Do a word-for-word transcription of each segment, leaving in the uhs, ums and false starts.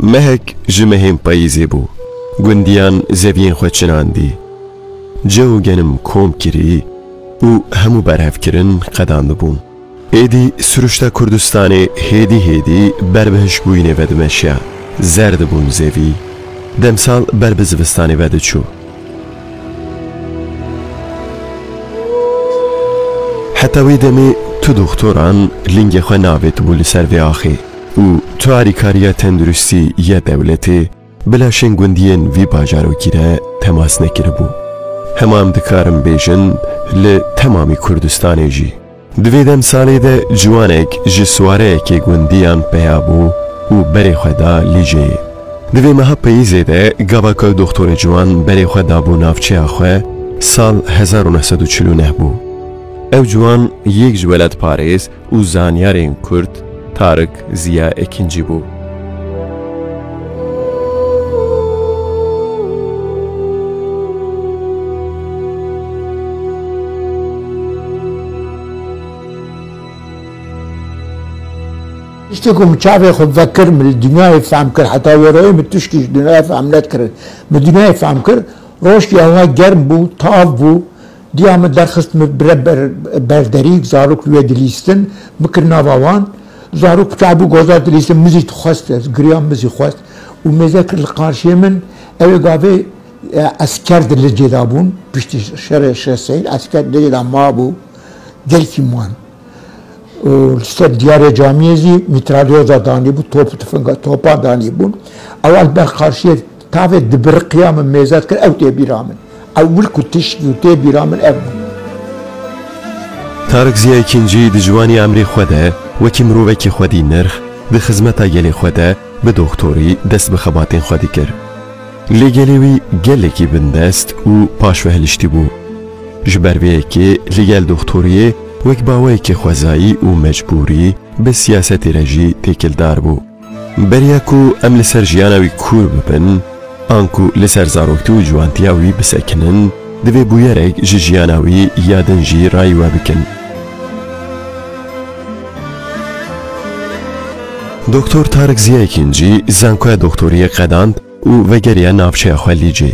Mehek ji mehên payîzê bû. Gundiyan zeviyên xwe çinandî. Ceh û genim kom kirî û hemû berhevkirin qedandibûn. Êdî siruşta Kurdistanê hêdî hêdî ber bi hişkbûyînê ve dimeşiya. Zer dibûn zevî. Demsal ber bi zivistanê ve diçû. Heta wê demê tu doxtoran lingê xwe navêtibû li ser vê axê û tu alîkariya tenduristî ya dewletê bi laşên gundiyên vî bajarokî re temas nekiribû. Hema em dikarin bêjin li temamî Kurdistanê jî. Di vê demsalê de ciwanek ji siwareyekê gundiyan peya bû û berê xwe da Lîceyê. Di vê meha peyîzê de gava ku ew doxtorê ciwan berê xwe dabû navçeya xwe, sal hezar û neh sed û çil û neh bû. Ew ciwan yek ji welatparêz û zanyarên Kurd Tarik Ziya Ekincî bû. Tiştê ku min çavê xwe vekir, min li dinyayê fehm kir, heta wê royê min tişkî ji dinyayê fehm nedikirin. Min dinyayê fehm kir, rojkî ewa germ bû, tav bû, diya min derxist, min bire ber-, berderî, zarok li wê dilîstin, min kir nava wan. Zarok çavbû goza dilîstin, min zî dixwest, ez giriya, min zî xwest. Û mêze kir li qarşiyê min, ew ê gavê, e, esker di Licê de bûn, piştî şerê Şêx Seîd, esker di Licê de mabû, gelkî man. Û li ser diyarê camiyê zî mîtralyoza danîbû, top, tifinga, topan danîbûn. Ew li ber qarşiyê tavê dibiriqiya min mêze dikir, ew tê bîra min. Ewil ku tişkî û tê bîra min ev bû. Tarik Ziya Ekincî di ciwanî emrê xwe de wekî mirovekî xwedî nirx di xizmeta gelê xwe de bi doxtorî dest bi xebatên xwe dikir. Lê gelê wî gelekî bindest û paşvehiliştî bû. Ji ber vê yekê li gel doxtoriyê wek baweyekê xwezayî û mecbûrî bi siyasetê re jî têkildar bû. Beriya ku em li ser jiyana wî kûr bibin, anku li ser zaroktî û ciwantiya wî bisekinin, divê bûyerek ji jiyana wî ya din jî rayî we bikin. Doktor Tarik Ziya Ekincî zankoya doktoriyê qedand û vegeriya navçeya xwe Lîcê.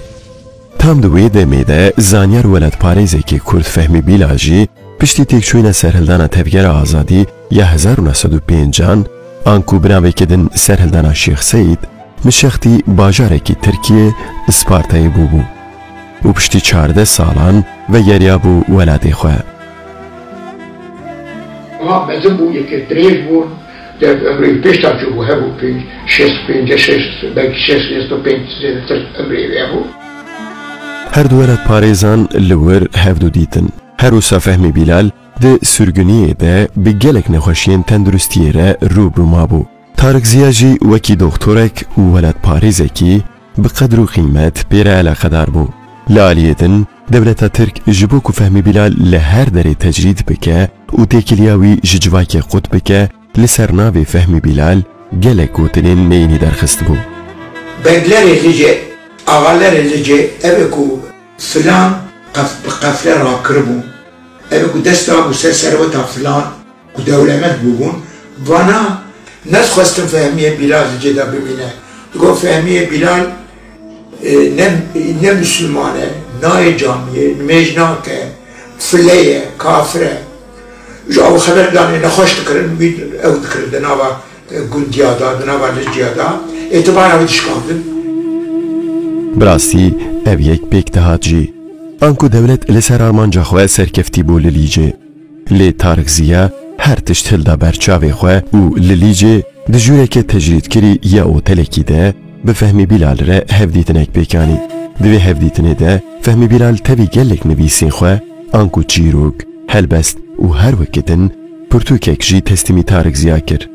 Tam di wê demê de zanyar welatparêzekî Kurd Fehmî Bîlal jî piştî têkçûyîna serhildana Tevgera Azadî ya hezar û neh sed û pêncan, anku bi navekî din serhildana Şêx Seîd, bi şextî bajarekî Tirkiyê Ispartayê bûbû û piştî çardeh salan vegeriyabû welatê xwe. Ama mezin bû, yekê dirêj bûn, de ömrü pêşta çûbû, hebû pênc, şêst û pênc, şêst, belkî şêst, şêst û pênc zêdetir ömrü hebû. Her du welatparêzan li wir hevdu dîtin. Her wisa Fehmî Bîlal di sürgüniyê de bi gelek nexweşiyên tenduristiyê re rû bi rû mabû. Tarik Ziya jî wekî doxtorek û welatparêzekî bi qedr û qîmet pê re eleqedar bû. Li aliyê din, dewleta Tirk ji bo ku Fehmî Bîlal li her derê tecrîd bike û têkiliya wî ji civakê qut bike, li ser navê Fehmî Bîlal gelek gotinên neyînî derxistibû. Beglerê Licê, axalerê Licê, ev ê ku filan qef-, bi qefle rakiribû, ev ê ku dest dabû ser serweta filan, ku dewlemend bûbûn, vana nedixwestin Fehmiyê Bîlal di cê de bimîne. Digot, Fehmiyê Bîlal, e, ne, ne misilman e, nayê camiyê, nimêj nake, file ye, kafir e. Ji ew xeber danê nexweş dikirin, wî ew dikirin di nava, e, gundiya de, di nava liciya de. Îtibara wî dişkandin. Bi rastî ev yek pêk dihat jî. Anku dewlet li ser armanca xwe serkeftî bû li Lîcê. Lê Tarik Ziya her tişt hilda ber çavê xwe û li Lîcê di jûreke tecrîdkirî ya otelekî de bi Fehmî Bîlal re hevdîtinek pêk anî. Di vê hevdîtinê de Fehmî Bîlal tevî gelek nivîsên xwe, anku çîrok, helbest û her weke din pirtûkek jî teslîmî Tarik Ziya kir.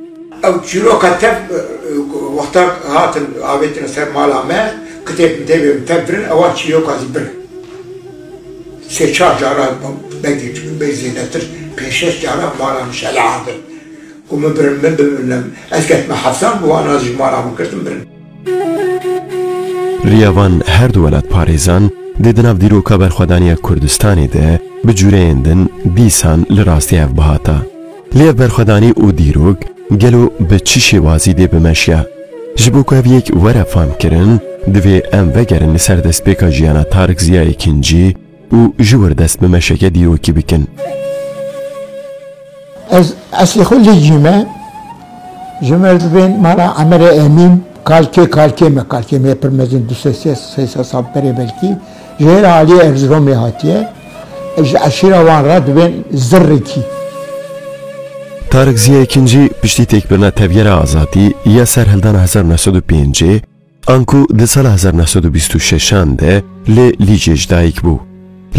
Ew çîroka tev, e, e, wexta hatin avêtin ser mala me, kitêb mitêbê min tev birin, ewan çîroka zî birin. Sê çar cara, belkî, belkî zêdetir, pênc şeş cara mala min şelehandin. Ku min birin, min biminem. Ez ketime heftan, bi wana ji mala min girtin birin. Riya van her du welatparêzan dê di nav dîroka berxwedaniya Kurdistanê de bi cûreyên din dîsan li rastî hev bihata. Lê ev berxwedanî û dîrok gelo bi çi şêwazî dê bimeşiya? Ji bo ku ev yek were famkirin, divê em vegerin li ser destpêka jiyana Tarik Ziya Yekîncî û ji wir dest bi meşeke dîrokî bikin. Ez eslê xwe Lîcî me. Ji me dibên mala Emirê Emîn, kalkê kalkê me, kalkê me pir mezin, du sê sê sal berê belkî. Ji hêla aliyê Erziromê hatiye. Ji eşîra wan re dibên Zirrikî. Tarik Ziya Yekîncî piştî têkbirina Tevgera Azadî ya serhildana hezar neh sed û pêncê, anku di sala hezar neh sed û bîst û şeşan de li Lîcê ji dayik bû.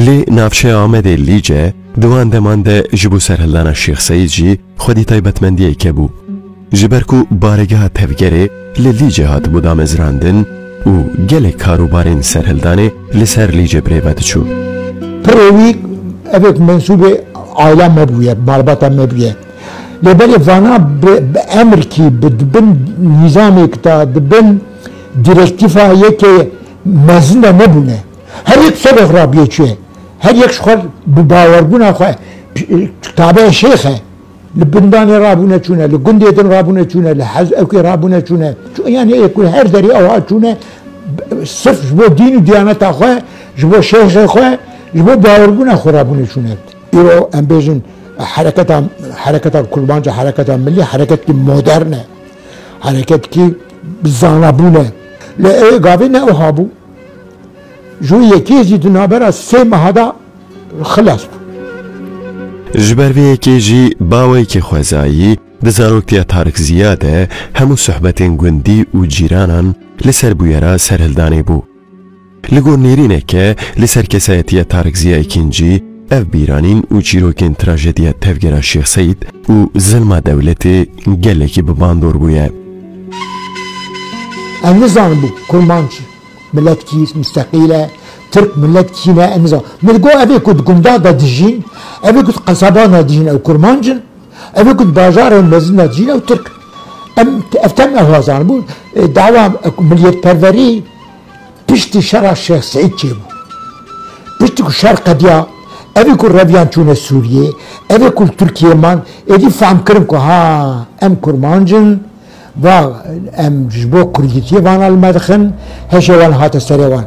Lê navçeya Amedê Lîce di wan deman de ji bo serhildana Şêx Seîd jî xwedî taybetmendiyeke bû. Ji ber ku baregeha Tevgerê li Lîcê hatibû damezrandin û gelek karûbarên serhildanê li ser Lîcê birêve diçû. Pirê wî evêk mensûbê aila me bûye, malbata me bûye. Lê belê vana bi, bi emrkî, bi, di bin nîzamêk de, di bin dîrektîfa yekê mezin de nebûne. Her yek serê xwe rabûye çûye. Her yek ji xwe bi bawerbûna xwe, tabeya şêx e. Li bindanê rabûne çûne, li gundê din rabûne çûne, li hez ewkê rabûne çûne. Çû-, yanî ê ku her derê ew hat çûne, sirf ji bo dîn û diyaneta xwe, ji bo şêxê xwe, ji bo bawerbûna xwe rabûne çûne. Îro em bêjin hereketa, hereketa kurmanca, hereketa milî, hereketkî modern e. Hereketkî bi zanabûn e. Lê ê gavê ne wiha bû. Ji wî yekê jî di navbera sê meha de xilas bû. Ji ber vê yekê jî baweyekî xwezayî di zaroktiya Tarik Ziya de hemû sohbetên gundî û cîranan li ser bûyera serhildanê bû. Li gor nêrîneke li ser kesayetiya Tarik Ziya Yekîncî, ev bîranîn û çîrokên trajediya tevgera Şêx Seîd û zilma dewletê gelekî bi bandor bûye. Em nizanin bû kurmanc milet kî, misteqîl e, Tirk milet kî ne, em nizanin. Min got, evê ku di gunda de dijîn, evê ku di qesaban de dijîn, ew kurmanc in. Evê ku di bajarên mezin de dijîn, ew Tirk. Em, ev tem ew hazan bû. E, dawa, e, miliyetperwerî piştî şera Şêx Seîd çêbû. Piştî ku şer qediya, evê ku reviyan çûne Sûriyê, evê ku li Tirkiyê man, êdî fehm kirin ku ha, em kurmanc in, va em ji bo kurdîtiyê vana li me dixin, hêşê wan hate serê wan.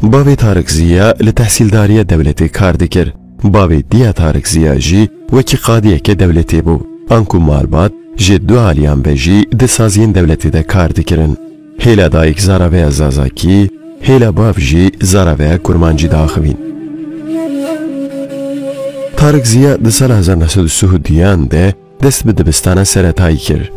Bavê Tarik Ziya li tehsîldariya dewletê kar dikir. Bavê diya Tarik Ziya jî wekî qadiyeke dewletê bû. Anku malbat ji du aliyan ve jî di saziyên dewletê de kar dikirin. Hêla dayik zaraveya zazakî, hêla bav jî zaraveya kurmancî diaxivîn. Tarik Ziya di sala hezar neh sed û sih û duyan de dest bi dibistana seretayî kir.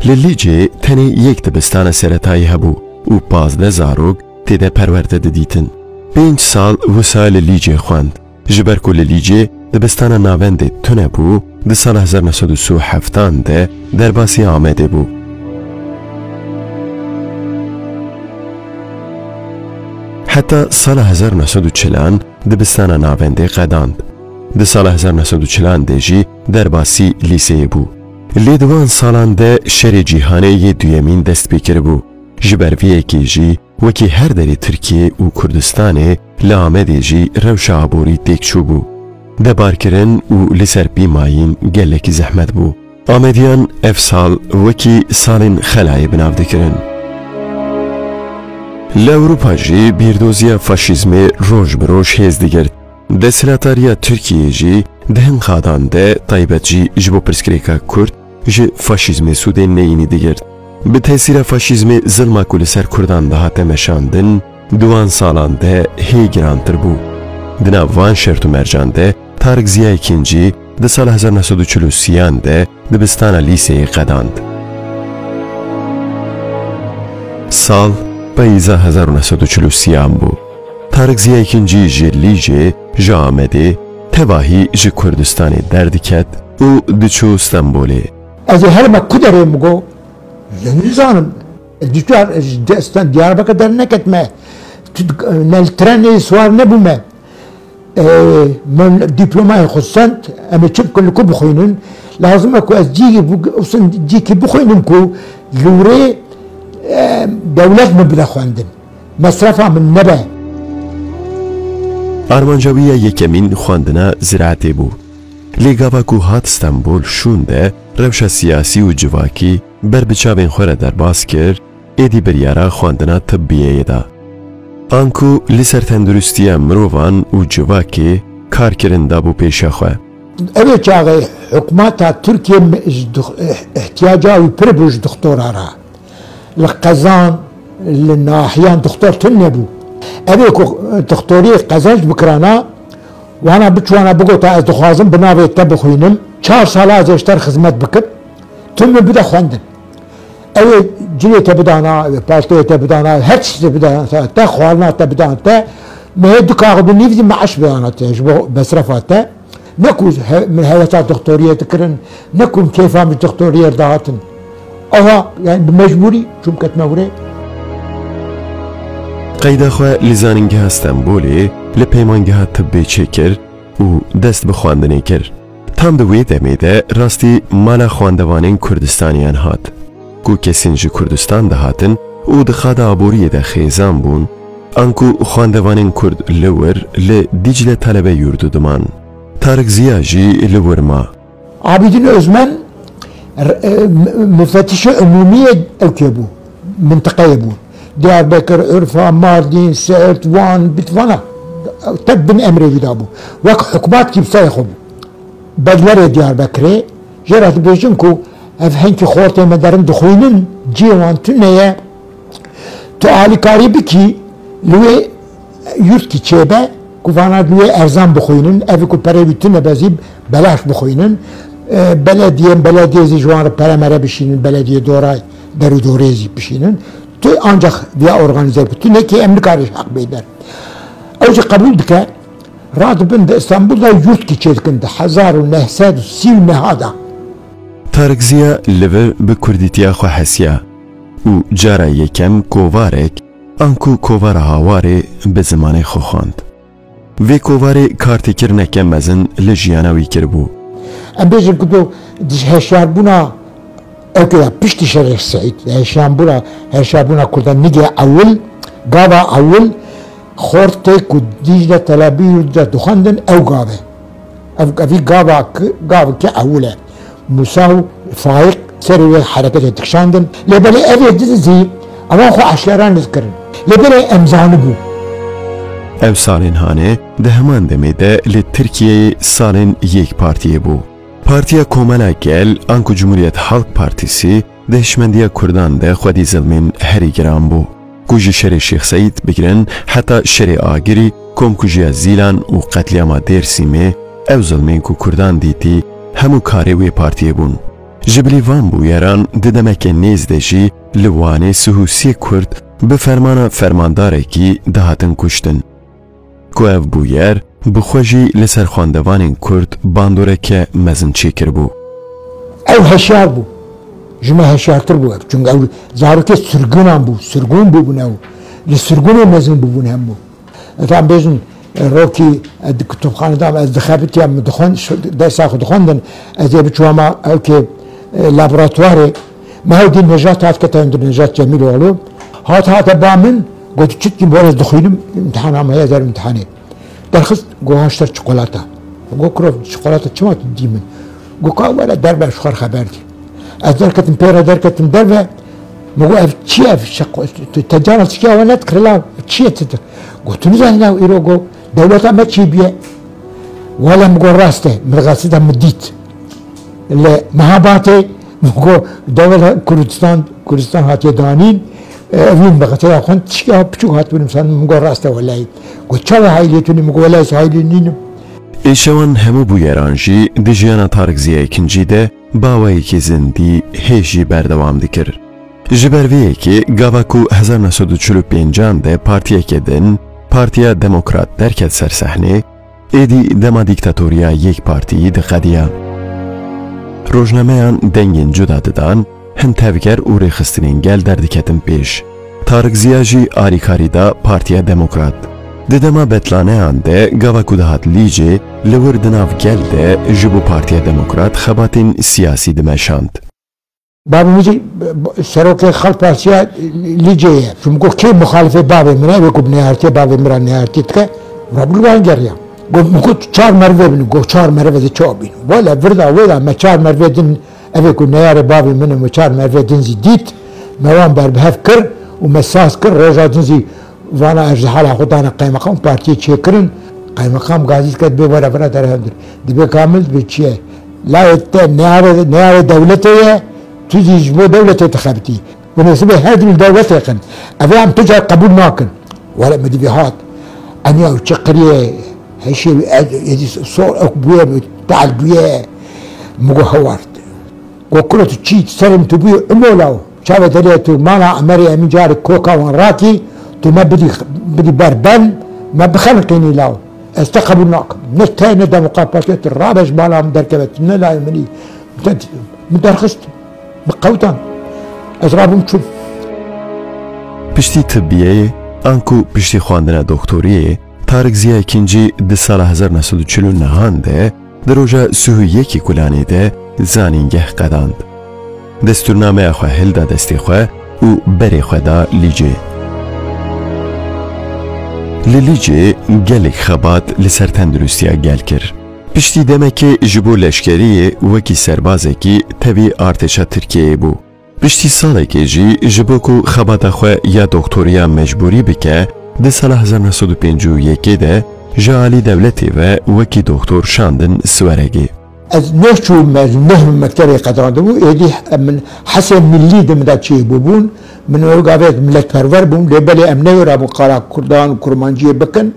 Li Lîcê tenê yek dibistana seretayî hebû û pazdeh zarok tê de perwerde didîtin. Pênc sal wisa li Lîcê xwend. Ji ber ku li Lîcê dibistana navendê tune bû, di sala hezar neh sed û sih û heftan de derbasî Amedê bû. Heta sala hezar neh sed û çilan dibistana navendê qedand. Di sala hezar neh sed û çilan de jî derbasî lîseyê bû. Lê di wan salan de şerê cîhanê yê duyemîn dest pê kiribû. Ji ber vê yekê jî wekî her derê Tirkiyê û Kurdistanê li Amedê jî rewşa aborî têk çûbû. Debarkirin û li ser pîmayîn gelekî zehmet bû. Amediyan ev sal wekî salên xelayê bi nav dikirin. Li Ewropa jî bîrdoziya faşîzmê roj bi roj hêz digirt. Desthilatdariya Tirkiyê jî di hin qadan de taybet jî ji bo pirsgirêka Kurd ji faşîzmê sûdên neyînî digirt. Bi tesîra faşîzmê zilma ku li ser Kurdan dihate meşandin, di wan salan de hê girantir bû. Di nav van şert û mercan de Tarik Ziya Yekîncî di sala hezar neh sed û çil û sêyan de dibistana lîseyê qedand. Sal peyza hezar û neh sed û çil û sêyan bû. Tarik Ziya Yekîncî ji Lîcê, ji Amedê, tevahî ji Kurdistanê derdiket û diçû Stenbolê. Ez ê herime ku derê min got, ez nizanim. Dîtû ji Diyarbekir derneketime. Tu ne li trenê siwar nebûme. Ê, min dîplomayê xwe send, em ê çi bikin, li ku bixwînin? Lazim e ku ez cîkî bi-, usin cîkî bixwînim ku li wirê, e, dewlet min bide xwendin. Mesrefa min nebe. Armanca wî ya yekemîn xwendina ziraetê bû. Lê gava ku hat Stenbol şûnde rewşa siyasî û civakî ber bi çavên xwe re derbas kir, êdî biryara xwendina tibbiyeyê da. Anku li ser tenduristiya mirovan û civakê karkirin dabû pêşa xwe. Ev ê çaxê hikûmeta Tirkiyê me-, ji dix-, ihtiyaca wî pir bû ji dixtora re. Li qezan, li nahiyan dixtor tune bû. Ev ê ku dixtoriyê qezanc bikirana, wana biçûwana bigota, ez dixwazim bi navê te bixwînim, çar sala ez ê ji te re xizmet bikim, tu min bide xwendin. Ew ê cilê te bidana, ew ê paltoyê te bidana, her tiştê bidana te, xwarina te bidana te, me hê du kaxî bi nîv zî meaş bidana te ji bo mesrefa te. Ne ku he-, min hevesa doktoriyê dikirin, ne ku min kêfa min ji doktoriyê re dihatin. Aha, yani bi mecbûrî çûm ketime hûrê. Qeyda xwe li Zanîngeha Stenbolê li Peymangeha Tibbê çêkir û dest bi xwendinê kir. Tam di wê demê de rastî mala xwendevanên Kurdistaniyan hat, ku kesên ji Kurdistan dihatin û di qada aboriyê de xêzan bûn, anku xwendevanên Kurd li wir li Dîcle Talebe Yurdu diman. Tarik Ziya jî li wir ma. Abîdîn Ozmen, r-, e, m-, mufetişê umûmî yê ewkê bû, mintiqeyê bû. Diyarbekir, Urfa, Mardîn, Siirt, Wan, Bitvana, tek bin emrê wî de bû. Wek hikûmet kî bi serê xwe bû. Beglerê Diyarbekirê, jê re dibêjin ku ev hinkî xortê me derin dixwînin, cihê wan tune ye. Tu alîkarî bikî, li wê yurtkî çêbe, ku vana li wê erzan bixwînin, ev ku perê wî tune be zî belaş bixwînin. E, belediyên, belediyê zî ji wan re pere mere bişînin, belediyê doray, der û dorê zî bişînin. Tu ancak viya organîze bikî, tu nekî em nikarî heq bê der. Ew jî qebûl dike, radibin di Îstanbul de yurtkî çêdikin di hezar û neh sed û sî û neh de. Tarik Ziya li vir bi kurdîtiya xwe hesiya û cara yekem kovarek, anku kovara Hawarê bi zimanê xwe xwend. Vê kovarê kartêkirineke mezin li jiyana wî kiribû. Em bêjin ku tu di heşyarbûna ewkê de piştî Şerê Seîd, heşyarbûna, heşyarbûna Kurdan nigê ewil, gava ewil, xortê ku Dîcle Telebî yurdu de dixwendin, ew gav e. Ev, evî gava ki, gav ki ewil e. Musa û Faîq serê wê hereketê dikişandin. Lê belê ev ê din zî ewan xwe eşkera nedikirin. Lê belê em zanibû. Ew salên hane di heman demê de li Tirkiyeyê salên yek partiyê bû. Partiya Komela Gel, anku Cumhuriyet Halk Partisi, di hişmendiya Kurdan de xwedî zilmên herî giran bû. Ku ji şerê Şêx Seîd bigirin heta şerê Agirî, komkujiya Zîlan û qetlîama Dêrsîmê, ew zilmên ku Kurdan dîtî, hemû karê wê partiyê bûn. Ji bilî van bûyeran di demeke nêz de jî li Wanê sih û sê Kurd bi fermana fermandarekî dihatin kuştin. Ku ev bûyer bi xwe jî li ser xwendevanên Kurd bandoreke mezin çêkiribû. Ew heşyar bû. Ji me heşyartir bû ev. Çunku ew zarokê sirgunan bû. Sirgûn bûbûn ew. Li sirgûnê mezin bûbûn hemû. Ez em bêjin, e, rokî, e, di kutubxane de ez dixebitiya min dixwend, dersa xwe dixwendin. Ez ê biçûma ewkê, e, laboratuwarê. Me hew dî Nejat hat kete hundir, Nejat Cemîloğlu. Hat hate ba min, got, "Çitkî bor ez dixwînim, îmtihana me ye, ez derim îmtihanê." Derxist, got, "Ha ji te re çikolata." Got, "Kuro, çikolata çima tu dî min?" Got, "Ka were derve, ji xwe re xeber dî." Ez derketim, pê re derketim derve. Min got, "Ev çi ye ev? Şeq-, tu te cara tiştê ewe nedikire la, çi ye tu?" Got, "Tu nizanî la îro?" Got, "Dewleta me çi bûye?" Wele min got, "Rast e, min rexsida min dît." Li Mehabatê min got, "Dewleta Kurdistan, Kurdistan hatiye danîn." E, ev min rexsida xwend, tiştê piçûk hat bû nimsandin, min got, "Rast e welehî." Got, "Çawa haylê tu nî?" Min got, "Welehî ez haylê nînim." Êşewan hemû bûyeran jî di jiyana Tarik Ziya Yekincî de bi awayekî zindî hê jî berdewam dikir. Ji ber vê yekê gava ku hezar neh sed û çil û pêncan de partiyeke din, Partiya Demokrat derket ser sehnê, êdî dema dîktatoriya yek partiyî diqediya. Rojnameyan dengên cuda didan, hin tevger û rêxistinên gel derdiketin pêş. Tarik Ziya jî alîkarî da Partiya Demokrat. Di dema betlaneyan de gava ku dihat Lîcê, li wir di nav gel de ji bo Partiya Demokrat xebatên siyasî dimeşand. Bavê min jî, b-, b-, serokê Xalq Partiya Lîcê ye. Çimku kê muxalifê bavê min e, wê ku bi neyartiyê bavê min re neyartî dike, rabû li wan geriya. Got, min got, çar merivê bînin. Got, çar merivê de çawa bînin? Wele virda wê de me çar merivê din, evê ku neyarê bavê min in, me çar merivê din zî dît. Me wan berbihev kir û me saz kir. Roja din zî vana ez ji hala xwe dane qeymeqam, partiyê çêkirin. Qeymeqam gazî diket, bê were vira derhev dir. Dibê kamil dibê çi ye? Layê te neyarê, neyarê dewletê ye, tu zî ji bo dewletê dixebitî. Bi nesibê her du li dewletê xin. Ev ê em tu car qebûl nakin. Were min dibê hat. Eniya û çi qiriyê, heşê wî ed-, êdî sor ek bûye, bi tal bûye. Min got hewar. Got kuro tu çî serê min tu bûyî imo law. Çavê derê tu mala Emerê Emîn carê koka wan rakî, tu me bidî, bidî ber ben, me bixeniqînî law. Ez te qebûl nakim. Ne te ne Demokrat Partiya tu rabe ji mala min derkeve, tu ne layê min î. Min te, min derxist. Min qewtan. Ez rabûm çûm. Piştî tibbiyeyê, anku piştî xwendina doktoriyê, Tarik Ziya Kîncî di sala hezar neh sed û çil û nehan de, di roja sih û yekê Gulanê de zanîngeh qedand. Destûrnameya xwe hilda destê xwe û berê xwe da Lîcê. Li Lîcê gelek xebat li ser tenduristiya gel kir. Piştî demekê ji bo leşkeriyê wekî serbazekî tevî artêşa Tirkiyeyê bû. Piştî salekê jî ji bo ku xebata xwe ya doktoriya mecbûrî bike, di sala hezar neh sed û pêncî û yekê de ji alî dewletê ve wekî doktor şandin Sweregê. Ez neh çûm, ez neh min mektebê qedandibû, êdî min hesê millî di min de çêbûbûn, min ew gavê milletperwer bûm, lê belê em newêrabûn qala kurdan û kurmanciyê bikin.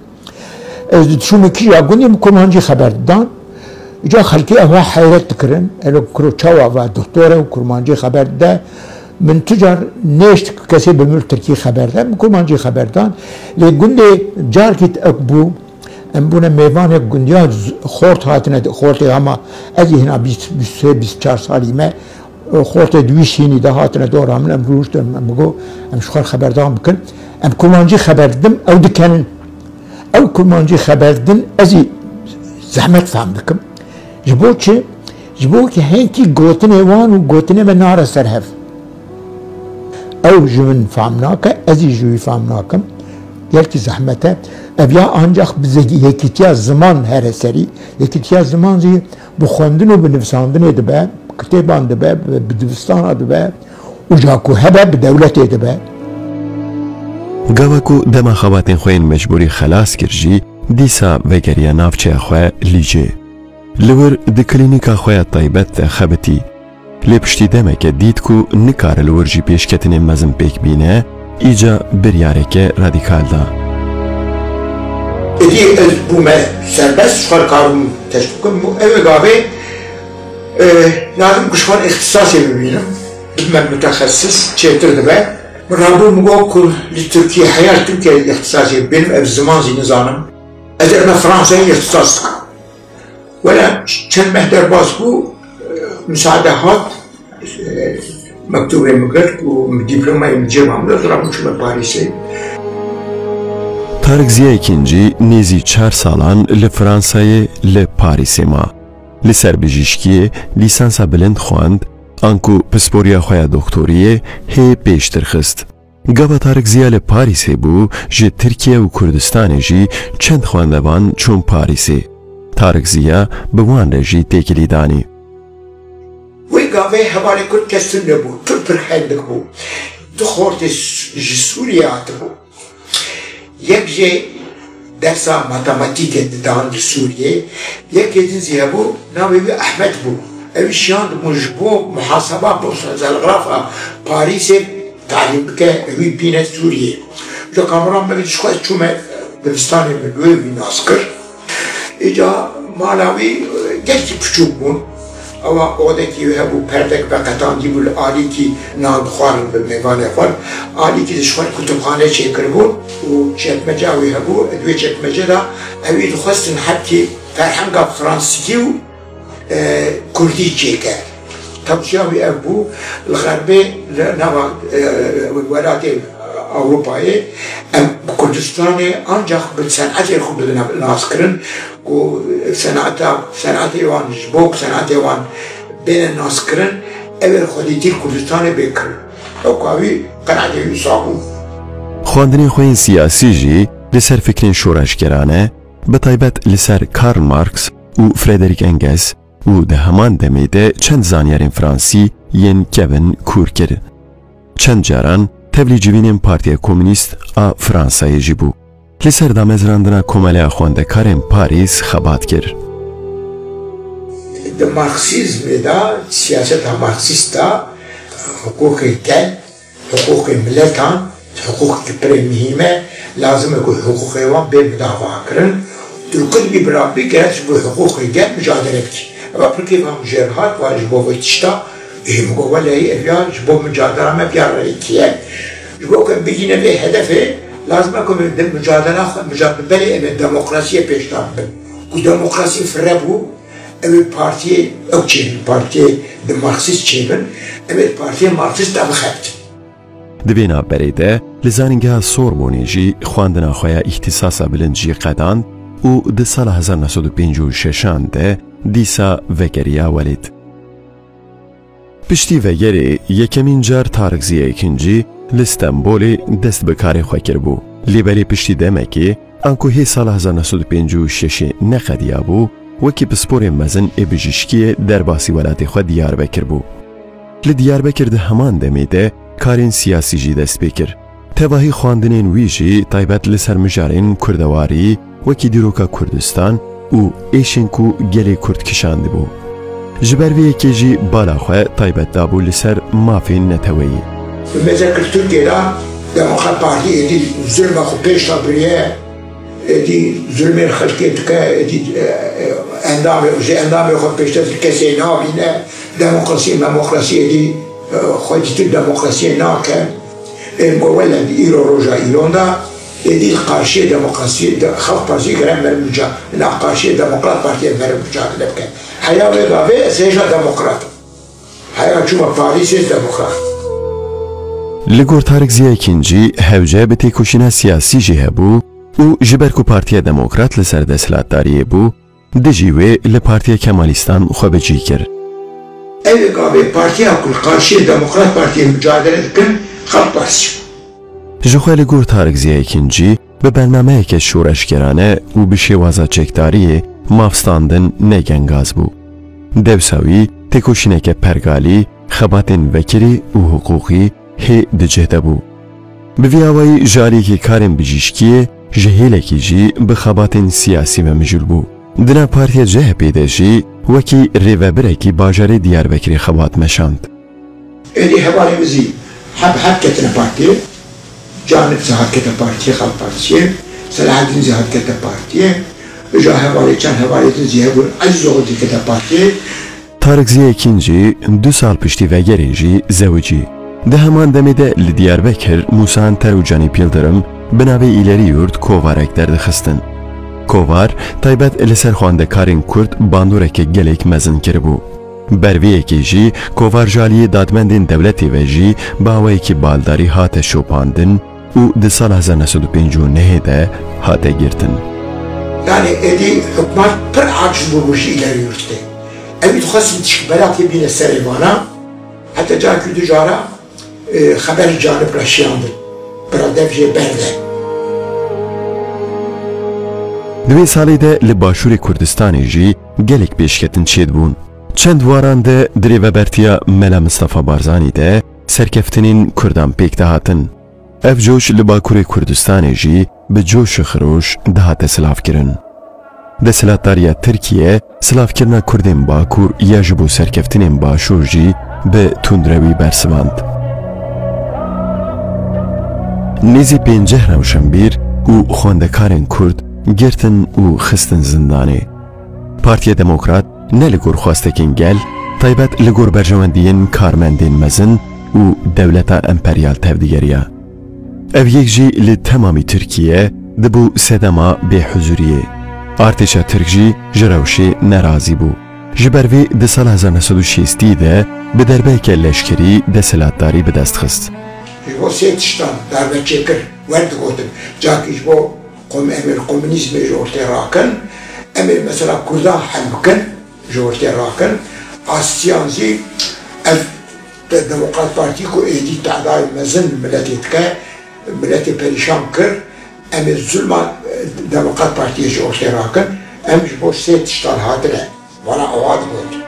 Ez diçûme kîja gundê min kurmancî xeber didan. Îca xelkê ewa heyret dikirin. Elo kuro çawa va doktor e û kurmancî xeber dide. Min tu car nêşt kesê bi min tirkî xeber de. Min kurmancî xeber dan. Lê gundê carkî ek bû. Em bûne mêvanê gundiya z-, xort hatine di-, xortê hema ez ê hina bîst, bîst sê, bîst çar salî me. Xortê di wî şînî de hatine dora min, em rûştin, em bigo, em ji xwe xeberdan bikin. Em kurmancî xeber didim, ew dikenin. Ew kurmancî xeber didin, ez ê zehmet fehm dikim. Ji bo çi? Ji bo ki henkî gotinê wan û gotinê me nare ser hev. Ew ji min fehm nake, ez ê ji wî fehm nakim. Gelkî zehmet e. Ev ya ancax bi zek-, yekîtiya ziman here serî. Yekîtiya ziman zî bi xwendin û bi nivîsandinê dibe, bi kitêban dibe, bi, bi dibistana dibe û ja ku hebe bi dewletê dibe. Gava ku dema xebatên xwe yên mecbûrî xelas kir jî, dîsa vegeriya navçeya xwe Lîcê. Li wir di klînîka xwe ya taybet de xebitî. Lê piştî demeke dît ku nikare li wir jî pêşketinên mezin pêk bîne, îca biryareke radîkal da. Êdî ez bûme serbest, ji xwe dikarim teşt bikim. Ew ê gavê, e, lazim ku ji xwe îxtisasê bibînim. Bibime mutexesis çêtir dibe. Min rabû min got ku li Tirkiyê heya li Tirkiyeyê îxtisasê bibînim, ez ziman zî nizanim. Ez ê bime Fransayê îxtisas dikim. Wele çend meh derbas bû, e, misaade hat, e, mektûbê min girt û dîplomayê min cêba min da, rabûm çûme Parîsê. Tarik Ziya Kîncî nêzî çar salan li Fransayê li Parîsê ma. Li ser bijîşkiyê lîsansa bilind xwend, anku pisporiya xwe ya doktoriyê hê pêştir xist. Gava Tarik Ziya li Parîsê bû, ji Tirkiye û Kurdistanê jî çend xwendevan çûn Parîsê. Tarik Ziya bi wan re jî têkilî danî. Wê gavê hevalê Kurd kes tune bû, pir pir hendik bû. Du xortê s-, ji Sûriyê hatibû. Yek jê dersa matematîkê didan li Sûriyê, yekê din zî hebû, navê wî Ehmed bû. Ew şiyandibûn ji bo muhaseba bo zelgrafa Parîsê talîm bike, wî bîne Sûriyê. Ji kamera me ji xwe çûme dibistanê min wê wî nas kir. Îca mala wî, e, gelkî piçûk bûn. Ewa odekî wî hebû, perdek veqetandî bû, li alîkî nan dixwarin bi mêvanê xwe. Alîkî ji xwe kutubxane çêkiribû û çekmeca wî hebû. Di wê çekmece de ewî dixwestin hebkî ferhenga fransizî û, e, kurdî çêke. Tewsiya wî ev bû, li xerbê, li nava, e, welatê Ewropayê, em bi Kurdistanê ancax bi senetê xwe bidine naskirin, ku seneta, senetê wan ji bo ku senetê wan bêne naskirin, ew ê xwedîtî li Kurdistanê bê kirin. Ew ka wî qenetê wî sabû. Xwendinên xwe yên siyasî jî li ser fikrên şoreşgerane, bi taybet li ser Karl Marx û Frederick Engels û di heman demê de çend zanyarên fransî yên kevin kûr kir. Çend caran tevlî civînên Partiya Komûnîst a Fransayê jî bû. Li ser damezrandina Komeleya Xwendekarên Parîs xebat kir. Di Marksîzmê de, siyaseta Marksîst de hiqûqê gel, hiqûqê miletan, hiqûqekî pirê muhîm e, lazim e ku hiqûqê wan bê midafakirin. Tu li ku dibî bira bî, gerek ji bo hiqûqê gel micadele bikî. Eva pirkê van jêr hat, va ji bo vê tişta, ê, min got, welehî ev ya ji bo micadela me viya rêkê ye. Ji bo ku em bigihîne vê hedefê, lazim e ku em di micadela xwe, micadele belê em ê demokrasiyê pêşda bibin. Ku demokrasî firre bû, ew ê partiyê, ew çêbin, partiyê di Marksîst çêbin, em ê di partiyê Marksîst de bixebitin. Di vê navberê de li Zanîngeha Sorbonê jî xwendina xwe ya îhtîsasa bilind jî qedand û di sala hezar neh sed û pêncî û şeşan de dîsa vegeriya welêt. Piştî vegerê yekemîn car Tarik Ziya Yekincî li Stenbolê dest bi karê xwe kiribû. Lê belê piştî demekê, anku hê sala hezar neh sed û pêncî û şeşê neqediyabû, wekî pisporê mezin ê bijîşkiyê derbasî welatê xwe Diyarbekir bû. Li Diyarbekir di heman demê de karên siyasî jî dest pê kir. Tevahî xwendinên wî jî taybet li ser mijarên kurdewarî wekî dîroka Kurdistan û êşên ku gelê Kurd kişandibû. Ji ber vê yekê jî bala xwe taybet dabû li ser mafên neteweyî. Bi mêze kir Tirkiyê de Demokrat Partî êdî zulma xwe pêş de biriye, êdî zulmên xelkê dike, êdî, e, e, endamê, ji endamê xwe pêşde kesê nabîne, demokrasî, memokrasî êdî, e, xwe dîtir demokrasiyê nake. Ên ku wele di îro roja îlon de, êdî qarşiyê demokrasiyê de Xalq Partî gere meriv mica-, na qarşiyê Demokrat Partiyê meriv micadele bike. Heya wê gavê ez hêja demokrat im. Heya çûme Parîsê demokrat. Li gor Tarik Ziya Yekincî hewce bi têkoşîna siyasî jî hebû û ji ber ku Partiya Demokrat li ser desthilatdariyê bû, dijî wê li Partiya Kemalîstan xwe bi cî kir. Ew ê gavê partiya ku li qarşiyê Demokrat Partiyê micadele dikin, Xalq Partî bû. Jixwe li gor Tarik Ziya Yekincî bi bernameyeke şoreşgerane û bi şêwaza çekdariyê mafstandin ne gengaz bû. Dewsa wî têkoşîneke pergalî, xebatên vekirî û hiqûqî hê di cih de bû. Bi vî awayî ji aliyekî karên bijîşkiyê, ji hêlekî jî bi xebatên siyasî ve mijûl bû. Di nav partiya C H P de jî wekî rêvebirekî bajarê Diyarbekirê xebat meşand. Êdî hevalên min zî heb heb ketine partiyê. Canib zî hat kete partiyê, Xalq Partiyê. Selaheddîn zî hat kete partiyê. Îja hevalê, çend hevalê din zî hebûn, Ezîz Oxil zî kete partiyê. Tarik Ziya Yekincî du sal piştî vegerê jî zewicî. Di heman demê de li Diyarbekir Musa Anter û Canîp Yildirim bi navê Îlerî Yurt kovarek derdixistin. Kovar taybet li ser xwendekarên Kurd bandoreke gelek mezin kiribû. Ber vê yekê jî Kovar ji aliyê dadmendên dewletê ve jî bi awayekî baldarî hate şopandin û di sala hezar neh sed û pêncî û nehê de hate girtin. Yanî êdî hikûmet pir aciz bûbû ji Îlerî Yurtê. Ewî dixwestin tişkî belatê bîne serê vana, heta carekî du cara, e, xeber ji Canib re şiyandin. Bira dev jê berde. Di wê salê de li Başûrê Kurdistanê jî gelek pêşketin çêdibûn. Çend waran de di rêvebertiya Mela Mistefa Barzanî de serkeftinên Kurdan pêk dihatin. Ev coş li Bakurê Kurdistanê jî bi coş û xiroş dihate silavkirin. Desthilatdariya Tirkiye silavkirina Kurdên Bakur ya ji bo serkeftinên Başûr jî bi tundrewî bersivand. Nêzî pênceh rewşenbîr û xwendekarên Kurd girtin û xistin zindanê. Partiya Demokrat ne li gor xwestekên gel, taybet li gor berjewendiyên karmendên mezin û dewleta emperyal tevdigeriya. Ev yek jî li temamî Tirkiye dibû sedema bêhuzuriyê. Artêşa Tirk jî ji rewşê nerazî bû. Ji ber vê di sala hezar neh sed û şêstî de bi derbeyeke leşkerî desthilatdarî bi dest xist. Ji bo sê tiştan darbe çêkir, wer digotin. Cakî ji bo Kom-, em ê li komûnîzmê ji ortê rakin, em ê mesela Kurdan hel bikin, ji ortê rakin. Astiyan zî ev de-, Demokrat Partî ku êdî tedayê mezin miletê dike, miletê perîşan kir, em ê zulma, e, Demokrat Partiyê jî ortê rakin, em ji bo sê tiştan hatine. Vana awa digot.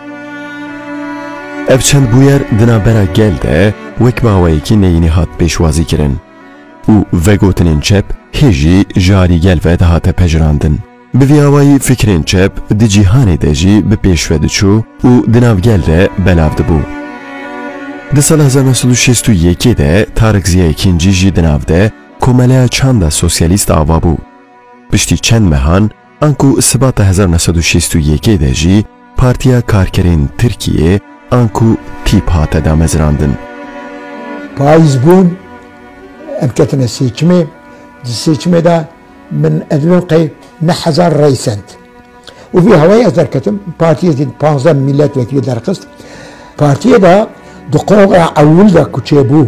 Ev çend bûyer di navbera gel de wek bi awayekî neyînî hat pêşwazî kirin û vegotinên çep hê jî ji alî gel ve dihate pejirandin. Bi vî awayî fikrên çep di cîhanê de jî bi pêş ve diçû û di nav gel de belav dibû. Di sala hezar neh sed û şêst û yekê de Tarik Ziya Yekîncî jî di nav de Komeleya Çanda Sosyalîst ava bû. Piştî çend mehan, anku Sibata hezar neh sed û şêst û yekê de jî Partiya Karkerên Tirkiyê, anku tîp hate damezrandin. Payîz bûn, em ketine seçimê. Di seçimê de min edibin qey neh hezar rey send. Û vî hawayê ez derketim, partiyê zî panzdeh milletvekilî derxist. Partiyê de di kongra ewil de ku çêbû,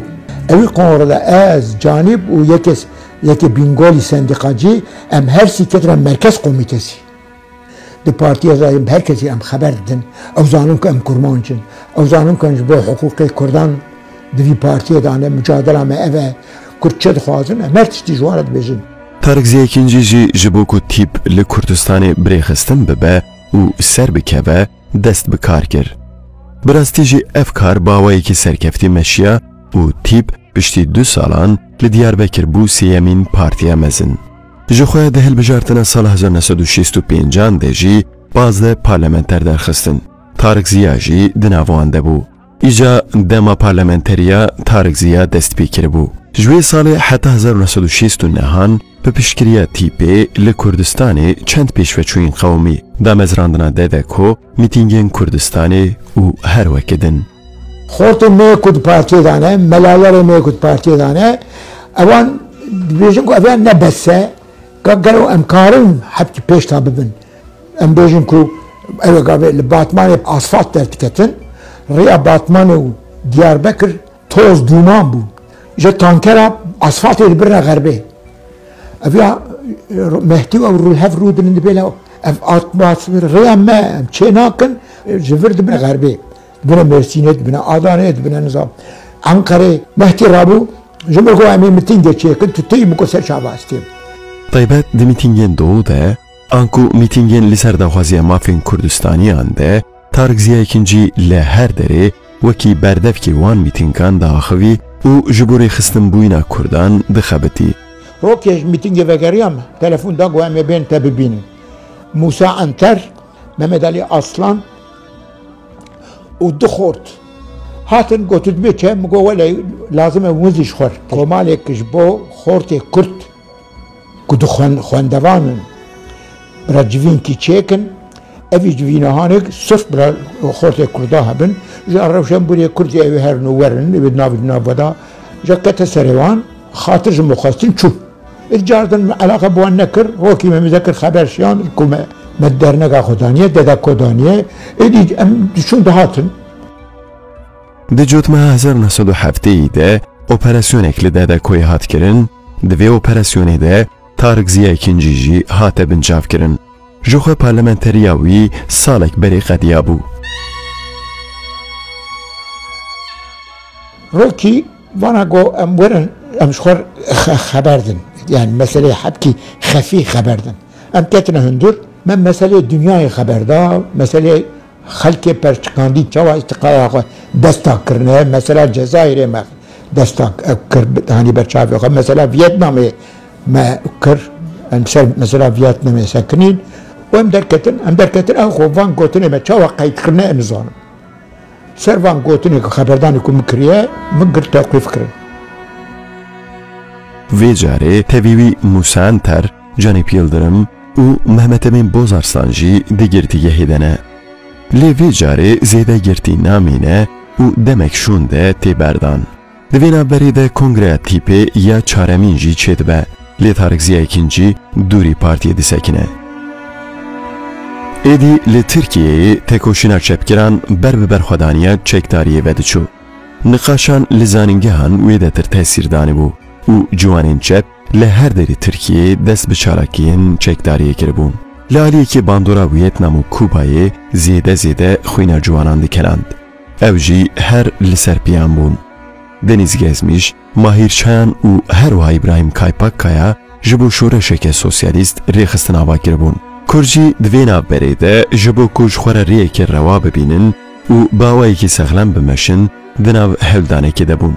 ewî kongra de ez, Canîb û yekê, yekê Bîngolî sendîqacî, em her sî ketine merkez komîtesî. Di partiyê de em her kesî em xeber didin. Ew zanin ku em kurmanc in. Ew zanin ku em ji bo hiqûqê kurdan di vî partiyê de ne, mucadela me ev e. Kurd çi dixwazin, em her tiştî ji wan re dibêjin. Tarik Ziya Yekîncî jî ji bo ku tîp li Kurdistanê birêxistin bibe û ser bikeve, dest bi kar kir. Bi rastî jî ev kar bi awayekî serkeftî meşiya û tîp piştî du salan li Diyarbekir bû sêyemîn partiya mezin. Jixwe di hilbijartina sala hezar neh sed û şêst û pêncan de jî pazdeh parlamenter derxistin. Tarik Ziya jî di nav wan de bû. Îca dema parlamenteriya Tarik Ziya dest pê kiribû. Ji wê salê heta hezar neh sed û şêst û nehan bi piştgiriya tîpê li Kurdistanê çend pêşveçûyên qewimî, damezrandina DDKO, mîtîngên Kurdistanê û her weke din. Xortê me ku di partiyê de ne, melalerê me ku di partiyê de ne, ewan dibêjin ku ev ne bes e, ka gelo em karin hebkî pêş ta bibin. Em bêjin ku ew gavê li Batmanê asfalt derdiketin, rêya Batmanê û Diyarbekir toz dûman bû. Ji tankera asfaltê dibirine xerbê. Ev ya, e, Mehdî û ew rû-, hev rû dinin dibê le, ev atmosfer rêya me, em çê nakin, e, ji vir dibine xerbê. Dibine Mêrsînê, dibine Adanê, dibine nizam Enqerê. Mehdî rabû, ji min got, "Em ê mitîngê çêkin, tu têyî?" Min got, "Ser çava ez têm." Taybet di mîtîngên Doğu de, anku mîtîngên li ser daxwaziya mafên Kurdistaniyan de, Tarik Ziya Yekîncî li her derê wekî berdevkê wan mîtîngan diaxivî û ji bo rêxistinbûyîna Kurdan dixebitî. Rokê ji mîtîngê vegeriyam, telefon da, got, "Em ê bên te bibînin." Mûsa Anter, Mehmet Ali Aslan û du xort hatin, gotin, "Dibê çi?" Min got, "Wele lazim e win zî ji xwe." Komalek ji bo xortê Kurd ku di xwen-, xwendevan in, bira civînkî çêkin, evî civîna hanek sirf bira xortê Kurda hebin. Ji Rewşenbûrê Kurd jî ew ê herin û werin, ew ê di nav, di nav veda. Ji kete serê wan, xatir ji min xwestin çû. Ê car din min eleqe bi wan nekir, rokî me mize kir xeber şiyan, ku me, me dernega xwe daniye, DDKO daniye. Êdî em diçûn dihatin. Di cotmeha hezar neh sed û heftê de operasyonek li DDKOyê hat kirin, di vê operasyonê de Tarik Ziya Yekîncî jî hate binçavkirin. Jixwe parlamenteriya wî salek berê qediyabû. Rokî vana got, "Em werin, em ji xwe xe-, xeber din." Yani meseleyê hebkî xefî xeber din. Em ketine hundir, me meseleyê dinyayê xeber da, meseleyê xelkê perçikandî, çawa îstiqlala xwe desta kirine, mesela Cezayirê me desta kir, hanî ber çavê xwe, mesela Vietnamê me kir, em ser mesela Vietnamê sekinîn û em derketin, em derketin, ew xwe van gotinê me çawa qeyd kirine, em nizanin. Ser van gotinê ku xeberdanê ku min kiriye, min girt tewqîf kirin. Vê carê tevî wî Mûsa Enter, Canîp Yildirim û Mehmet Emîn Bozarslan jî di girtîgehê de ne. Lê vê carê zêde girtî namîne û demek şûn de tê berdan. Di vê navberê de Kongreya Tîpê ya çaremîn jî çêdibe, lê Tarik Ziya Yekîncî dûrî partiyê disekine. Êdî li Tirkiyeyê têkoşîna çepgiran ber bi berxwedaniya çekdariyê ve diçû. Niqaşan li zanîngehan wê detir tesîr danîbû û ciwanên çep li her derê Tirkiyeyê dest bi çalakiyên çekdariyê kiribûn. Li aliyekê bandora Wiyetnam û Kubayê zêde zêde xwîna ciwanan dikeland. Ew jî her li ser piyan bûn. Deniz Gezmiş, Mahir Çayan û her wiha Îbrahîm Kaypakkaya ji bo şoreşeke sosyalîst rêxistin ava kiribûn. Kurd jî di vê navberê de ji bo ku ji xwe re rêyekê rewa bibînin û bi awayekî sexlem bimeşin, di nav hewldanekê de bûn.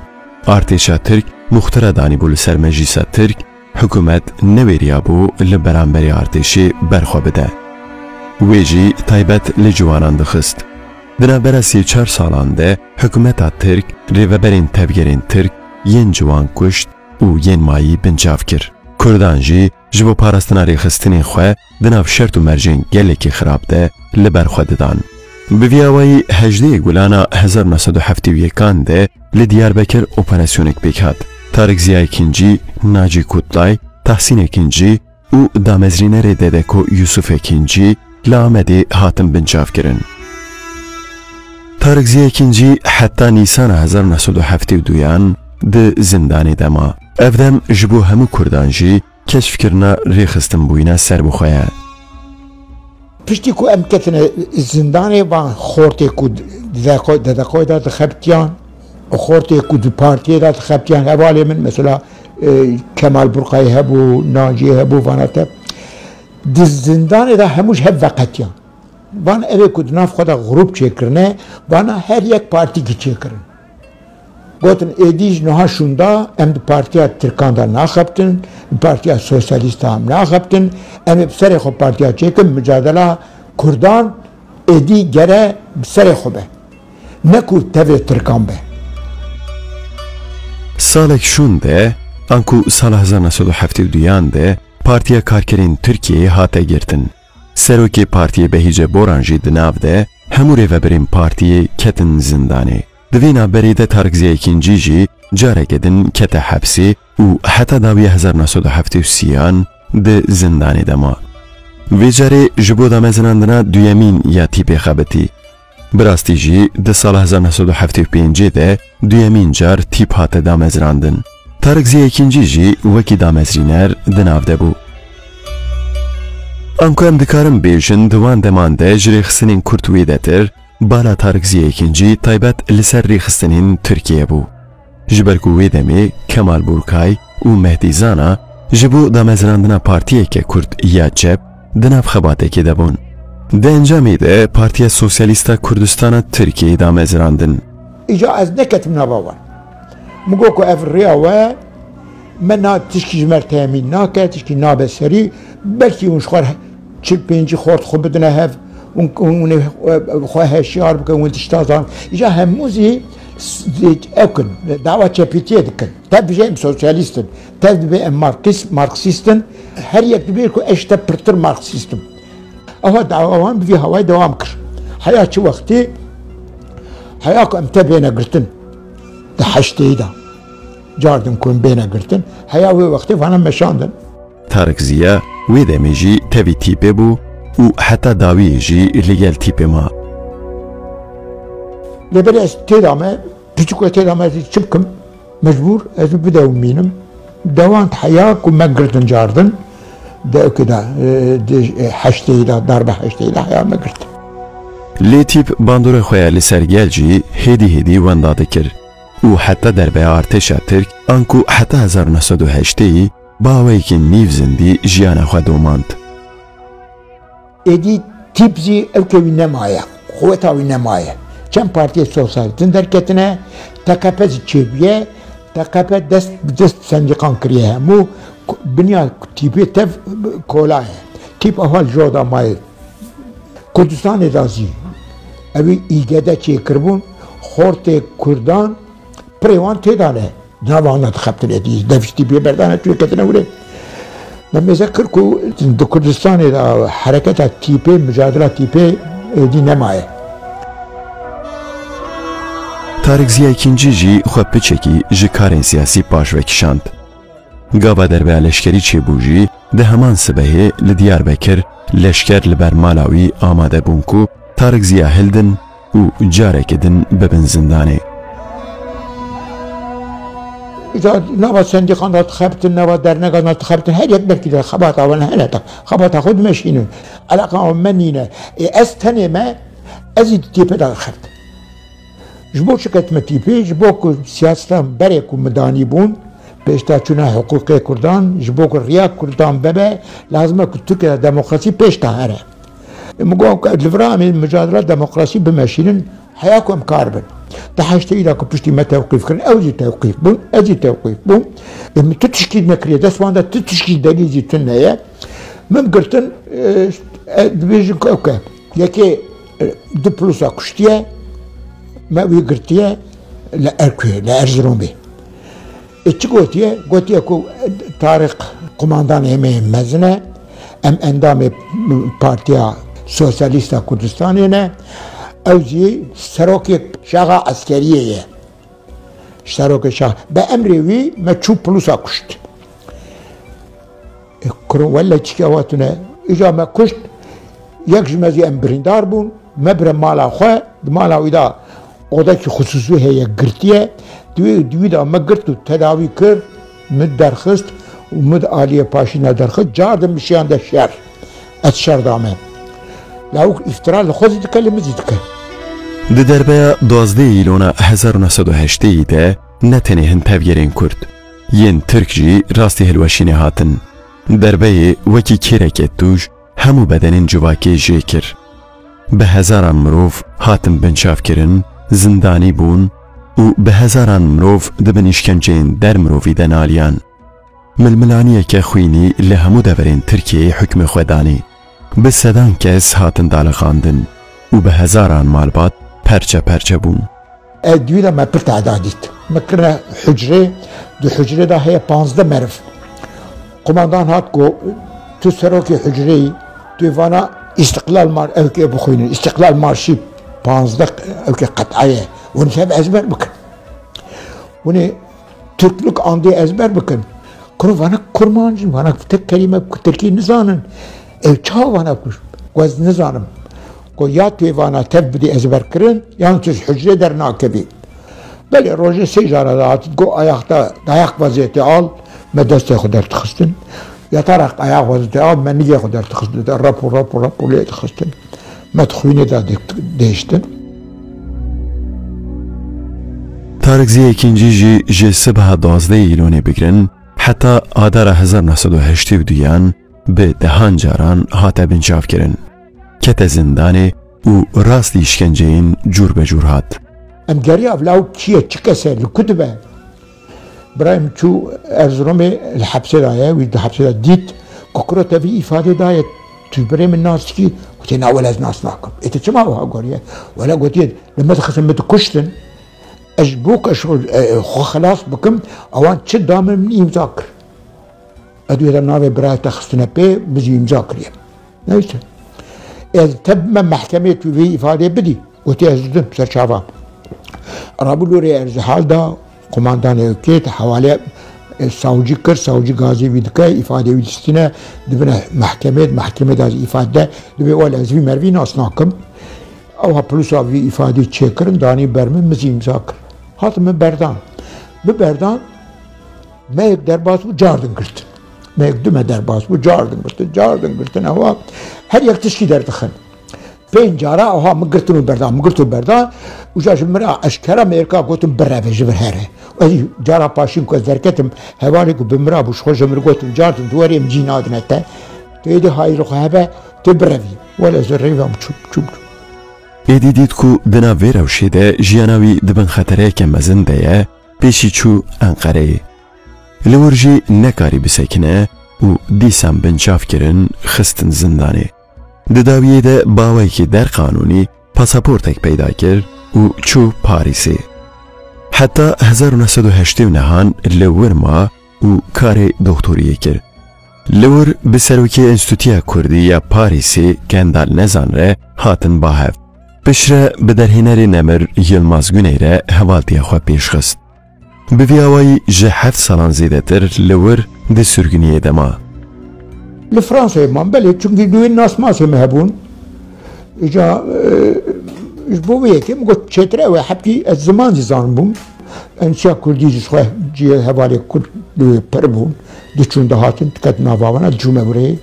Artêşa Tirk muxtira danîbû li ser meclîsa Tirk, hikûmet newêriyabû li beramberî artêşê berxwe bide. Wê jî taybet li ciwanan dixist. Di navbera sê çar salan de hikûmeta Tirk rêveberên tevgerên Tirk yên ciwan kuşt û yên mayî binçav kir. Kurdan jî ji bo parastina rêxistinên xwe di nav şert û mercên gelekî xirab de li ber xwe didan. Bi vî awayî hejdê Gulana hezar neh sed û heftê û yekan de li Diyarbekir operasyonek pêk hat. Tarik Ziya Ekincî, Nacî Kutlay, Tahsîn Ekincî û damezrînerê Dedeko Yusuf Ekincî li Amedê hatin binçavkirin. Tarik Ziya Ekincî heta Nîsana hezar neh sed û heftê û duyan di zindanê de ma. Ev dem ji bo hemû Kurdan jî keşfkirina rêxistinbûyîna serbixwe ye. Piştî ku em ketine zindanê, van xortê ku di deqo-, di deqoyê de dixebitiyan, xortê ku di partiyê de dixebitiyan, hevalê min, mesela, e, Kemal Burkayê hebû, Naciyê hebû, vana te. Di zindanê de hemû ji hev veqetiyan. Van evê ku di nav xwe de grûp çêkirine, vana her yek partîkî çêkirin. Gotin, êdî ji niha şûnda em di partiya Tirkan de naxebtin, di partiya sosyalîsta em naxebtin, em ê bi serê xwe partiya çêkin, micadela Kurdan êdî gere bi serê xwe be. Ne ku tevê Tirkan be. Salek şûn de, anku sala hezar neh sed û heftê û duyan de, Partiya Karkerên Tirkiyeyê hate girtin. Serokê partiyê Behîce Boran jî di nav de hemû rêveberên partiyê ketin zindanê. Di vê navberê de Tarik Ziya Yekîncî jî careke din kete hepsê û heta dawiya hezar neh sed û heftê û sêyan di zindanê de ma. Vê carê ji bo damezinandina duyemîn ya tîpê xebitî. Bi rastî jî di sala hezar neh sed û heftê û pêncê de duyemîn car tîp hate damezrandin. Tarik Ziya Yekîncî jî wekî damezrîner di nav de bû. Anku em dikarin bêjin, di wan deman de ji rêxistinên Kurd wêdetir, bala Tarik Ziya Yekîncî taybet li ser rêxistinên Tirkiyeyê bû. Ji ber ku wê demê Kemal Burkay û Mehdî Zana ji bo damezrandina partiyeke Kurd ya çep di nav xebatekê de bûn. Di encamê de Partiya Sosyalîst a Kurdistana Tirkiyeyê damezrandin. Îca ez neketim nava wan. Min got ku ev rêya we, me na tişkî ji me re temîn nake, tişkî nabe serî, belkî hûn ji xwe re çil pêncî xort xwe bidine hev, hûn, hûn ê xwe heşiyar bikin, hûn tişta zan. Îca hemû zî s-, ew kin, dawa çepîtiyê dikin. Tev dibê em sosyalîst in, tev dibê em markis-, marksîst in, her yek dibê ku ez ji te pirtir marksîst im. Ewa dawa wan bi vî hawayî dewam kir. Heya çi wextî? Heya ku em te bêne girtin. Di heştêyî de. Cardin ku em bêne girtin. Heya wê wextê vana meşandin. Tarik Ziya wê demê jî tevî tîpê bû û heta dawiyê jî li gel tîpê ma. Lê belê ez têda me, piçûk e têda me, ez çi bikim? Mecbûr ez û bidewimînim. Dewand heya ku me girtin cardin, di ewkê de, e, di, e, heşteyî de, darbe heşteyî de heya me girtin. Lê tîp bandorê xwe ya li ser gel jî hêdî hêdî wenda dikir û heta derbeya artêşa Tirk, anku heta hezar û neh sed û heştê bi awayekî nîv zindî jiyana xwe domand. Êdî tîp zî ewkê wî nemaye, quweta wî nemaye. Çend partiyê sosyalîstin derketine, T K P zî çêbûye, T K P dest bi dest sendîqan kiriye hemû, ku-, binya tîpê tev kola ye. Tîp ava li jor de maye. Kurdistanê de zî ewî î ge de çêkiribûn, xortê Kurdan pirê wan têda ne. Nava wan de dixebitine dî, dev ji tîpê berdane, tu ketine hûrê. Me mêze kir ku di Kurdistanê de hereketa tîpê, micadela tîpê êdî nemaye. Tarik Ziya Yekîncî jî xwe piçekî ji karên siyasî paş vekişand. Gava derbeya leşkerî çêbû jî, di heman sibehê li Diyarbekir leşker li ber mala wî amade bûn ku Tarik Ziya hildin û careke din bibin zindanê. Îca nava sendîkan de dixebitin, nava dernekan de dixebitin, her yek belkî de xebata wan hene de, xebata xwe dimeşînin. Eleqa wan me nîne. Ê ez tenê me, ez jî di tîpê de dixebitim. Ji bo çi ketime tîpê? Ji bo ku siyasetan berê ku min danî bûn, Pêşta çûna hiqûqê Kurdan, ji bo ku riya Kurdan bebe, lazim e ku Tirkiye de demokrasî pêşta here. Min got, li vir a em ê micadela demokrasî bimeşînin, heya ku em kar bin. Di heştê de ku piştî me tewqîf kirin, ew jî tewqîf bûn, ez jî tewqîf bûm. Ê, min tu tişkî nekiriye, dest wan de tu tişkî denî jî tune ye. Min girtin, e, e, dibêjin ku, ok, e, yekê, e, du plusa kuştiye, me wî girtiye li Erkuyê, li Erziromê. E, çi gotiye? Gotiye ku Tariq qumandanê me mezin e, em endamê Partiya Sosyalîst a Kurdistanê ne, ew jî serokê şaxa eskeriyê ye. Serokê şax. Bi emrê wî me çû plusa kuşt. E, kuro welle çike hatine. Îca me kuşt, yek ji me jî em birîndar bûn. Me bire mala xwe, di mala wî de odekî xusûsî heye girtiye. Di wê, di wî de me girt û tedawî kir, min derxist û min di aliyê paşî ne derxist. Cardim min şiyan de şer. Ez şer dame. Lawik îftira li xwe zî dike, li min zî dike. Di derbeya duwazdehê Îlona hezar û neh sed û heştê de ne tenê hin tevgerên Kurd, yên Tirk jî rastî hilweşînê hatin. Derbeyê wekî kêreke tûj hemû bedenên civakê jê kir. Bi hezaran mirov hatin binçavkirin, zindanî bûn û bi hezaran mirov di bin îşkenceyên der mirovî de naliyan. Milmilaniyeke xwînî li hemû deverên Tirkiyeyê hukmê xwe danî. Bi sedan kes hatin daliqandin û bi hezaran malbat perçe perçe bûn. Ev dû de me pir tehda dît. Me kirine hucrê, di hucrê de heye panzdeh meriv. Qumandan hat got, tu serokê hucrê yî, tu vana Îstiqlal Mar-, ew ke bixwînin, Îstiqlal Marşî panzdeh, ew ke qet'aye. Hûn ev ezber bikin. Hûn ê Tirkluk andê ezber bikin. Kuro vana kurmanc in, vana tek kelîme tirkî nizanin. Ew çawa vana ku, ku ez nizanim. Ku ya tu ê vana tev bidî ezberkirin, yan tu ji hucrê dernakevî. Belê rojê sê cara dihatin, got ayakta, dayak vaziyeti al, me destê xwe derdixistin. Yatarak ayak vaziyeti al, me nigê xwe derdixistin. Rap û rap û rap û lê dixistin. Me di xwînê de dê-, dêştin. Tarik Ziya Yekîncî jî ji sibeha duwazdehê Îlonê bigirin heta adara hezar neh sed û heştê û duyan bi dehan caran hate binçavkirin. Kete zindanê û rastî îşkenceyên cûr be cûr hat. Em geriya bila ew kî ye, çi kes e, li ku dibe? Birayê min çû Erziromê, li hepsê de ye, wî di hepsê de dît ku kuro te vî îfadê daye, tu birê min nas dikî? Gotiye, na wele ez nas nakim. Ê, tu çima wiha goriye? Wele gotiye, li min dixistin, min dikuştin. Ez ji bo ku ez xwe, e, xwe xilas bikim, ewan çi damê min îmza kir. Ez wê de navê birayê te xistine pê, min jî îmza kiriye. Neyse. Ez te bime mehkemê tu vê îfadê bidî. Gotiye, ez didim ser çava. Rabû lorê erzihal da, kumandanê ewkê te hewale, e, savcî kir, savcî gazî wî dike, îfadê wî distîne, dibine mehkemê, di mehkemê de jî îfade de, dibê wele ez vî mervî nas nakim. Ew ha polîsa vî îfadê çêkirin, danî ber min, min jî îmza kir. Hatin min berdan. Bi berdan, meyek derbas bû, cardin girtin. Meyek du me derbas bû, cardin girtin, cardin girtin, ewa her yek tişkî derdixin. Pênc cara ewa min girtin û berdan, min girt û berdan. Û ja ji min re eşkera mêrika gotin, bireve, ji vir here. Ez jî cara paşîn ku ez derketim, hevalê ku bi min re bû, ji xwe ji min re gotin, cardin, tu werê, min cî nadine te. Tu êdî hayîrê xwe hebe, tu birevî. Wele ez rêva min çûm, çûm, çûm. Êdî dît ku di nav vê rewşê de jiyana wî di bin xetereyeke mezin de ye, pêşî çû Enqereyê. Li wir jî nekarî bisekine û dîsan binçav kirin, xistin zindanê. Di dawiyê de bi awayekî derqanûnî pasaportek peyda kir û çû Parîsê. Heta hezar û neh sed û heştê û nehan li wir ma û karê doxtoriyê kir. Li wir bi serokê Enstîtuya Kurdî ya Parîsê Kendal Nezan re hatin ba hev. Piştre bi derhênerê nemir Yilmaz Guney re hevaltiya xwe pêş xist. Bi vî awayî ji heft salan zêdetir li wir di sirgûniyê de ma. Li Fransayê mam, belê, çunkî duwê nasmasê me hebûn. Îca, e, ji bo vê yekê min got, çêtir ew e, hebkî ez ziman jî zanibûm. Ensiya kurdî ji xwe cihê hevalê kurd li wê pir bûn. Diçûn dihatin, diketin nava wana, diçûme wirê.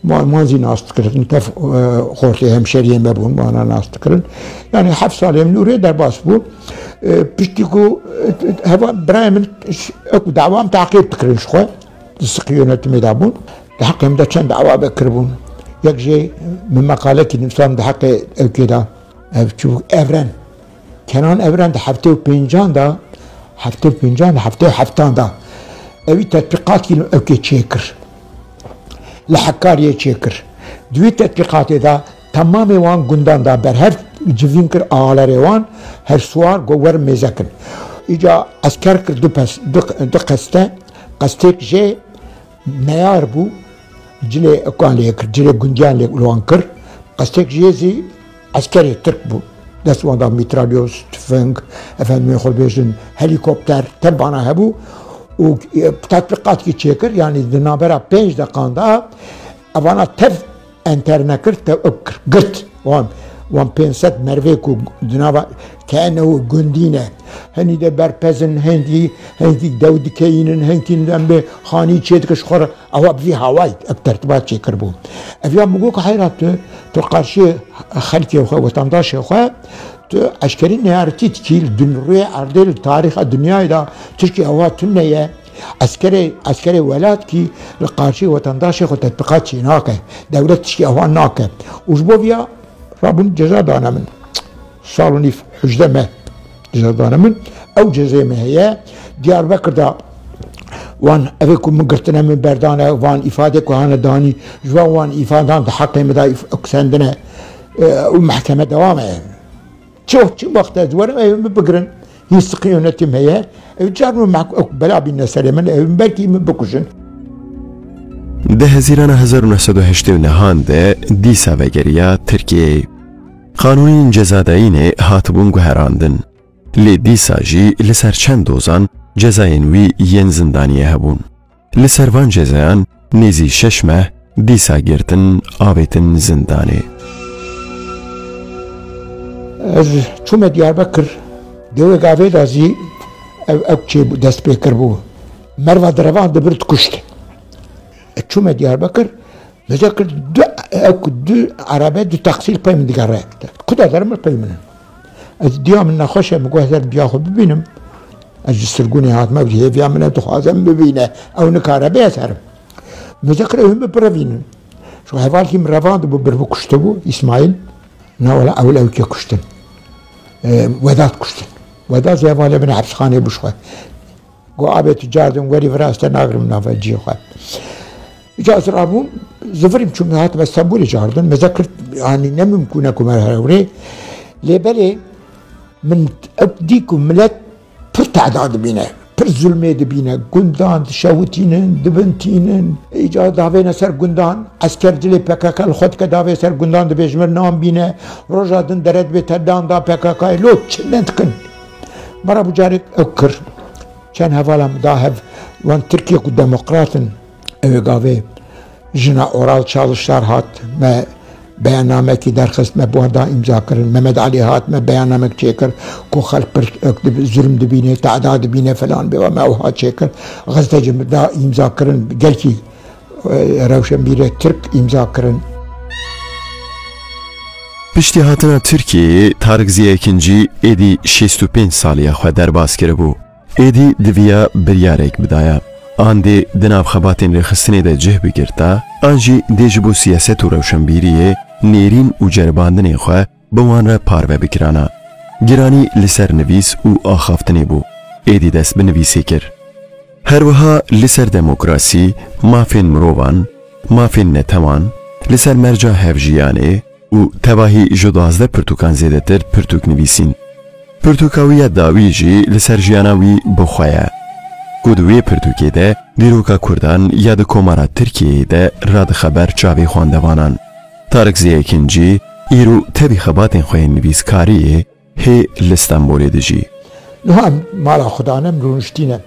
Ma-, man zî nas dikirin, tev, e, xortê hemşeriyê me bûn, wana nas dikirin. Yani heft salê min ûrê derbas bû. E, piştî ku, e, heva birayê min ş-, ew ku dawa min teqîb dikirin ji xwe, di siqî yönetimê de bûn. Di heqê min de çend dawa vekiribûn. Yek jê min meqalekî nivîsand di heqê ewkê de. Ev çû Evren. Kenan Evren di heftê û pêncan de, heftê û pêncan de, heftê û heftan de ewî tetbîqatkî li ewkê çêkir. Li Hekariyê çêkir. Di wî tetbîqatê de temamê wan gundan da berhev, civîn kir axalerê wan, her siwar got werin mêze kin. Îca esker kir du pes-, du, du qeste, qestêk jê neyar bû, cilê ekan lê kir, cilê gundiyan lê li wan kir. Qestêk jê zî eskerê Tirk bû. Dest wan da mitralyoz, tüfeng, efendimê xwe bêjin, helîkopter, tev vana hebû û, e, tetbîqatkî çêkir, yanî di navbera pênc deqan de evana tev enterine kir, tev kir, girt. Wan, wan pênc sed merivê ku di nava kenew gundî ne. Hinî de berpez in, hindî, hindî dew dikeyînin, hindî em bê xanî çê dike ji xwe re. Ewa bi vî hawayî ev tertibat çêkiribû. Ev ya min got ku heyra tu, tu qarşiyê xelkê xwe, wetandaşê xwe, tu eşkerî neyaritî dikî li dun-, rûyê erdê li tarîxa dinyayê de Tirkiye ewa tune ye. Eskerê, eskerê welat kî li qarşî wetandaşê xwe tetbîqat çê nake. Dewlet tiştî ewa nake. Û ji bo viya rabûn ceza dane min. Sal û nîv hicde me ceza dane min. Ew cezê me heye. Diyarbekir de wan evê ku min girtine min berdane, van îfadê ku hane danî, ji wan wan îfadan di heqê min de îf-, sendine, e, û mehkeme dewam e. Çi, çi wext ez werim, ew min bigirin. Hîn siqî yönetim heye. Ew car min mehk-, ew bela bîne serê min, ew belkî min bikujin. Di Hezîrana hezar û neh sed û heştê û nehan de dîsa vegeriya Tirkiyeyê. Qanûnên cezadayînê hatibûn guherandin. Lê dîsa jî li ser çend dozan cezayên wî yên zindaniyê hebûn. Li ser van cezayan nêzî şeş meh dîsa girtin, avêtin zindanê. Ez çûme Diyarbekir, dewê gavê de zî ev, ev çê bû, dest pê kiribû. Merva direvand dibir dikuşt. Ez çûme Diyarbekir, Mêze kir du, ew ku du erebe, du taksî li pey min digere. Kuda derim li pey min in. Ez diya min nexweş e, min got ez ê biya xwe bibînim. Ez ji sirgûnê hatime, hêviya min e, dixwaze min bibîne. Ew nikare bê ez herim. Mêze kir ew min birevînin. Ji hevalkî min revandibû, bir bû kuştibû, Îsmaîl. Na wela ew li ewkê kuştin. E, Wedat kuştin. Wedat zî hevalê min e, hepsxanê bû ji xwe. Got, "Abê tu cardin werî vira, ez te nagrim nava cihê xwe." Îca ez rabûm, zivirîm çûm, hatime Stenbolê cardin. Mêze kir, yanî ne mimkûn e ku me here wêrê. Lê belê min ew dî ku milet pir teda dibîne, pir zulmê dibîne. Gundan dişewitînin, dibintînin. Îca davêne ser gundan. Esker cilê P K K li xwe dike, davê ser gundan, dibê ji mir nan bîne. Roja din dere dibê te dan da P K K'yê. Lo çi nedikin? Me re bi carek ew kir. Çend hevala min da hev, wan Tirkiye ku demokrat in, ew ê gavê jina Oral Çalışlar hat, me beyannamekî derxist, me bi wan da îmza kirin. Mehmet Alî hat, me beyannamek çêkir ku xelk pir zulm dibîne, teda dibîne, filan bê, me ew hat çêkir. Gazetecî min da îmza kirin, gelkî, e, rewşenbîrê Tirk îmza kirin. Piştî hatina Tirkiyeyê, Tarık Ziya Ekincî êdî şêst û pênc saliya xwe derbas kiribû. Êdî diviya biryarek bidaya. An dê di nav xebatên rêxistinê de cih bigirta, an jî dê ji bo siyaset û rewşenbîriyê nêrîn û ceribandinê xwe bi wan re parve bikirana. Giranî li ser nivîs û axaftinê bû. Êdî dest bi nivîsê kir. Her wiha li ser demokrasî, mafên mirovan, mafên netewan, li ser merca hevjiyanê, û tevahî ji duwazdeh pirtûkan zêdetir pirtûk nivîsîn. Pirtûka wî ya dawî jî li ser jiyana wî bi xwe ye, ku di wê pirtûkê de dîroka Kurdan ya di Komara Tirkiyeyê de radixe ber çavê xwendevanan. Tarık Ziya Ekincî îro tevî xebatên xwe yên nivîskariyê hê li Stenbolê dijî. Niha em mala Xudan em rûniştîne.